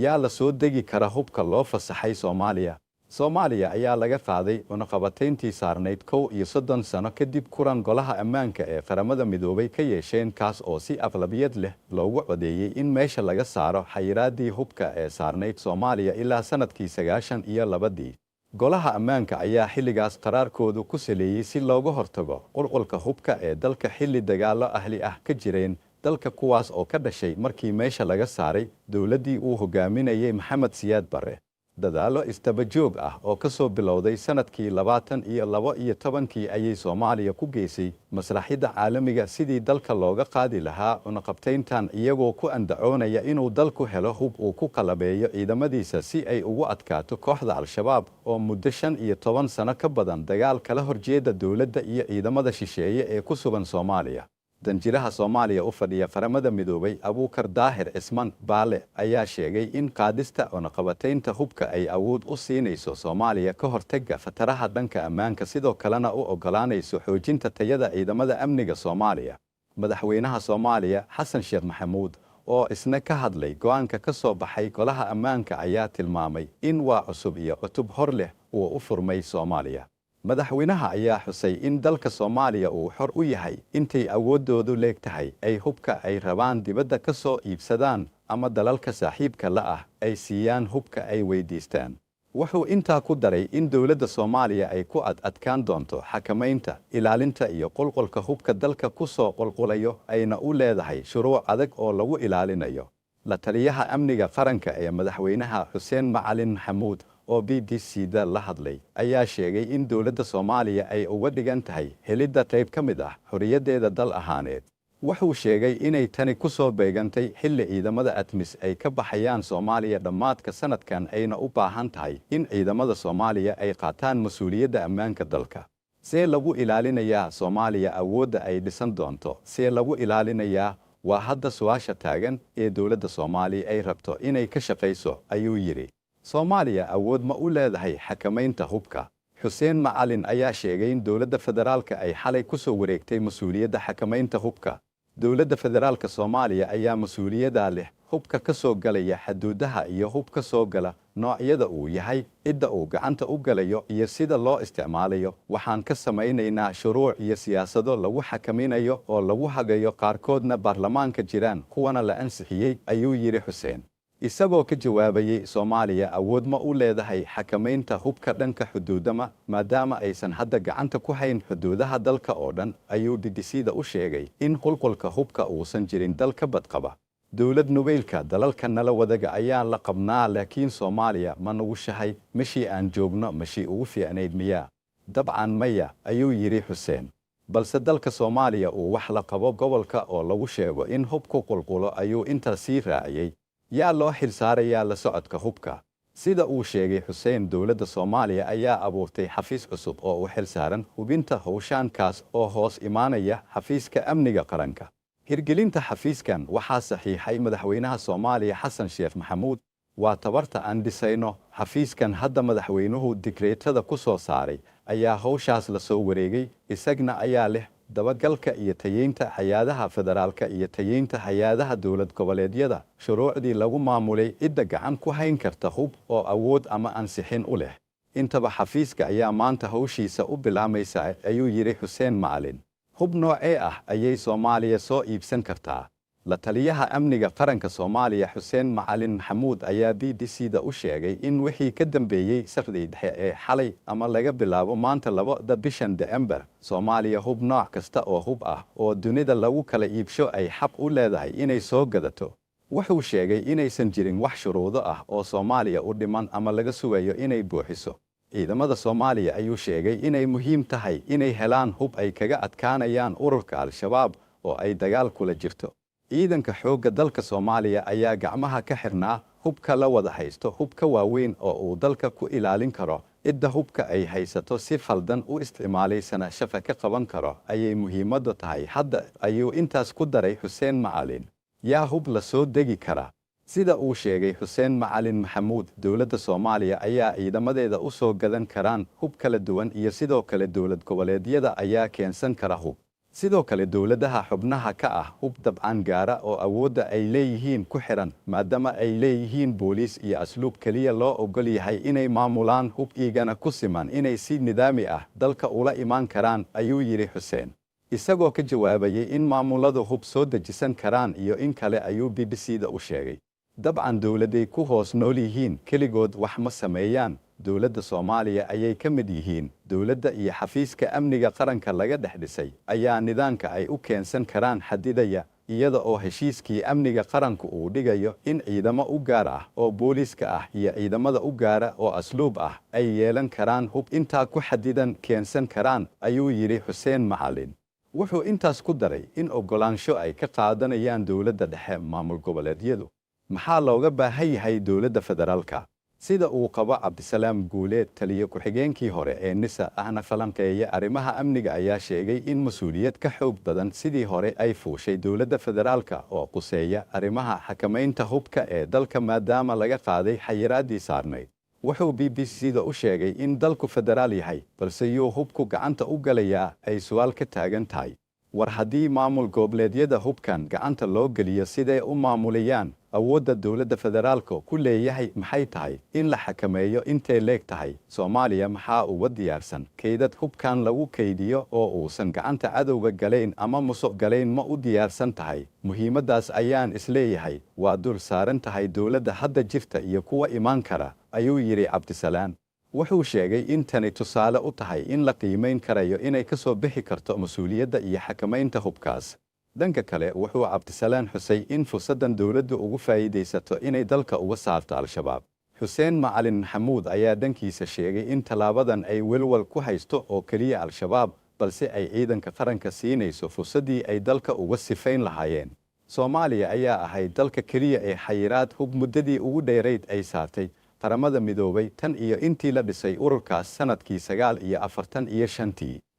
Yaa la soo degi kara hubka loo fasaxay Soomaaliya? Soomaaliya ayaa laga qaaday cunaqabateyntii saarneyd 31 sano kadib kulan Golaha Ammaanka ee Qaramada Midoobay ka yeesheen kaas oo si aqlabiyad leh loogu codeeyay in meesha laga saaro xayiraaddii hubka ee saarneyd Soomaaliya ilaa sanadkii 92-dii. Golaha Ammaanka ayaa xilligaas qaraarkoodu ku saleeyay si looga hortago qulqulka hubka ee dalka xilli dagaallo ahli ah ka jireen dalka kuwaas oo ka dhashay markii meesha laga saaray dowladdii uu hoggaaminayay Maxamed Siyaad Barre. Dadaalo isdaba joog ah oo ka soo bilowday sanadkii 2012-kii ayay Soomaaliya ku geysay masraxyda caalamiga sidii dalka looga qaadi lahaa cunaqabteyntan iyagoo ku andacoonaya inuu dalku helo hub uu ku qalabeeyo ciidamadiisa si ay ugu adkaato kooxda Al-Shabaab oo muddo 15 sano ka badan dagaal kala horjeeda dowladda iyo ciidamada shisheeye ee ku sugan Soomaaliya. Danjiraha Soomaaliya u fadhiya Qaramada Midoobay Abuukar Daahir Cisman Baale ayaa sheegay in qaadista cunaqabateynta hubka ay awood u siinayso Soomaaliya ka hortagga khataraha dhanka ammaanka sidoo kalena u oggolaanayso xoojinta tayada ciidamada amniga Soomaaliya. Madaxweynaha Soomaaliya Xasan Sheekh Maxamuud oo isna ka hadlay go'aanka ka soo baxay Golaha Ammaanka ayaa tilmaamay in waa cusub iyo cutub hor leh uu u furmay Soomaaliya. Madaxweynaha ayaa xusay in dalka Soomaaliya uu xor u yahay intay awooddoodu leegtahay ay hubka ay rabaan dibadda ka soo iibsadaan ama dalalka saaxiibka la ah ay siiyaan hubka ay weydiistaan. Wuxuu intaa ku daray in dowladda Soomaaliya ay ku ad adkaan doonto xakameynta, ilaalinta iyo qulqulka hubka dalka ku soo qulqulayo ayna u leedahay shuruuc adag oo lagu ilaalinayo. La taliyaha amniga qaranka ee madaxweynaha Xuseen Macalin Maxamuud oo BBC-da la hadlay ayaa sheegay in dowladda Soomaaliya ay uga dhigan tahay helidda qayb ka mid ah xorriyaddeeda dal ahaaneed. Wuxuu sheegay inay tani ku soo beegantay xilli ciidamada ATMIS ay ka baxayaan Soomaaliya dhammaadka sanadkan ayna u baahan tahay in ciidamada Soomaaliya ay qaataan mas'uuliyadda ammaanka dalka. See lagu ilaalinayaa Soomaaliya awoodda ay dhisan doonto? See lagu ilaalinayaa? Waa hadda su'aasha taagan ee dowladda Soomaaliya ay rabto inay ka shaqeyso, ayuu yiri. Soomaaliya awood ma u leedahay xakameynta hubka? Xuseen Macalin ayaa sheegay in dowladda federaalka ay xalay ku soo wareegtay mas'uuliyadda xakameynta hubka. Dowladda federaalka Soomaaliya ayaa mas'uuliyaddaa leh hubka ka soo galaya xaduudaha iyo hub ka soo gala noocyada uu yahay, cidda uu gacanta u galayo iyo sida loo isticmaalayo. Waxaan ka samaynaynaa shuruuc iyo siyaasado lagu xakaminayo oo lagu hagayo, qaarkoodna baarlamaanka jiraan kuwana la ansixiyey, ayuu yiri Xuseen. Isagoo ka jawaabayay Soomaaliya awood ma u leedahay xakameynta hubka dhanka xuduudama maadaama aysan hadda gacanta ku hayn xuduudaha dalka oo dhan, ayuu BBC-da u sheegay in qulqulka hubka uusan jirin dal ka badqaba. Dowlad nubeylka dalalka nala wadaga ayaan la qabnaa, laakiin Soomaaliya ma nugushahay? Meshii aan joogno meshii ugu fiicnayd miyaa? Dabcan maya, ayuu yiri Xuseen. Balse dalka Soomaaliya uu wax la qabo gobolka oo lagu sheego in hubku qulqulo, ayuu intaa sii raaciyey. Yaa loo xilsaarayaa la socodka hubka? Sida uu sheegay Xuseen, dowladda Soomaaliya ayaa abuurtay xafiis cusub oo u xilsaaran hubinta howshaan kaas oo hoos imaanaya xafiiska amniga qaranka. Hirgelinta xafiiskan waxaa saxiixay madaxweynaha Soomaaliya Xasan Sheekh Maxamuud. Waa tabarta aan dhisayno. Xafiiskan hadda madaxweynuhu digreetada ku soo saaray ayaa howshaas la soo wareegay, isagna ayaa leh dabagalka iyo tayeynta hay'adaha federaalka iyo tayeynta hay'adaha dowlad goboleedyada, shuruucdii lagu maamulay, cidda gacan ku hayn karta hub oo awood ama ansixin u leh. Intaba xafiiska ayaa maanta howshiisa u bilaamaysa, ayuu yiri Xuseen Macalin. Hub noocee ah ayay Soomaaliya soo iibsan kartaa? La taliyaha amniga qaranka Soomaaliya Xuseen Macalin Maxamuud ayaa BBC-da u sheegay in wixii ka dambeeyey saqdii dhexe ee xalay ama laga bilaabo maanta 2-da bishan December, Soomaaliya hub nooc kasta oo hub ah oo dunida lagu kala iibsho ay xaq u leedahay inay soo gadato. Wuxuu sheegay inaysan jirin wax shuruudo ah oo Soomaaliya u dhiman ama laga sugayo inay buuxiso. Ciidamada Soomaaliya ayuu sheegay inay muhiim tahay inay helaan hub ay kaga adkaanayaan ururka Al-Shabaab oo ay dagaal kula jirto. Ciidanka xoogga dalka Soomaaliya ayaa gacmaha ka xirnaa hubka la wada haysto, hub ka waaweyn oo uu dalka ku ilaalin karo, cidda hubka ay haysato si khaldan u isticmaalaysana shaqa ka qaban karo ayay muhiimaddu tahay hadda, ayuu intaas ku daray Xuseen Macalin. Yaa hub la soo degi kara? Sida uu sheegay Xuseen Macalin Maxamuud, dowladda Soomaaliya ayaa ciidamadeeda u soo gadan karaan hub kala duwan iyo sidoo kale dowlad goboleedyada ayaa keensan kara hub. Sidoo kale dowladdaha xubnaha ka ah hub dabcan gaara oo awoodda ay leeyihiin ku xiran, maadama ay leeyihiin booliis iyo asluub keliya loo ogol yahay inay maamulaan hub iigana ku siman inay si nidaami ah dalka ula imaan karaan, ayuu yiri Xuseen. Isagoo ka jawaabayay in maamuladu hub soo dejisan karaan iyo in kale ayuu BBC-da u sheegay. Dabcan dowladay ku hoos nool yihiin, keligood wax ma sameeyaan, dowladda Soomaaliya ayay ka mid yihiin, dowladda iyo xafiiska amniga qaranka laga dhex dhisay ayaa nidaanka ay u keensan karaan xadidaya, iyada oo heshiiskii amniga qaranku uu dhigayo in ciidamo u gaar ah oo booliiska ah iyo ciidamada u gaara oo asluub ah ay yeelan karaan hub intaa ku xadidan keensan karaan, ayuu yiri Xuseen Macalin. Wuxuu intaas ku daray in ogolaansho ay ka qaadanayaan dowladda dhexe maamul goboleedyadu. Maxaa looga baahan yahay dowladda federaalka? Sida uu qabo Cabdisalaam Guuleed, taliye ku-xigeenkii hore ee NISA ahna falanqeeye arrimaha amniga ayaa sheegay in mas'uuliyad ka xoog badan sidii hore ay fuushay dowladda federaalka oo quseeya arrimaha xakamaynta hubka ee dalka maadaama laga qaaday xayiraaddii saarnayd. Wuxuu BBC-da u sheegay in dalku federaal yahay, balse yuu hubku gacanta u galayaa ay su'aal ka taagan tahay. War haddii maamul goobleedyada hubkan gacanta loo geliyo sidee u maamulayaan, awoodda dowladda federaalka ku leeyahay maxay tahay, in la xakameeyo intee leeg tahay, Soomaaliya maxaa uga diyaarsan, keydad hubkan lagu keydiyo oo uusan gacanta cadowga galayn ama musuq galayn ma u diyaarsan tahay, muhiimaddaas ayaan isleeyahay waa dul saaran tahay dowladda hadda jirta iyo kuwa imaan kara, ayuu yiri Cabdisalaan. Wuxuu sheegay in tani tusaale u tahay in la qiimayn karayo inay ka soo bixi karto mas'uuliyadda iyo xakamaynta hubkaas. Dhanka kale wuxuu Cabdisalaan xusay in fursaddan dowladdu ugu faa'iidaysato inay dalka uga saarto Al-Shabaab. Xuseen Macalin Maxamuud ayaa dhankiisa sheegay in tallaabadan ay welwal ku haysto oo keliya Al-Shabaab, balse ay ciidanka qaranka siinayso fursaddii ay dalka uga sifayn lahaayeen. Soomaaliya ayaa ahayd dalka keliya ee xayiraad hub muddadii ugu dheerayd ay saartay Qaramada Midoobay tan iyo intii la dhisay ururkaas sanadkii 1945-tii.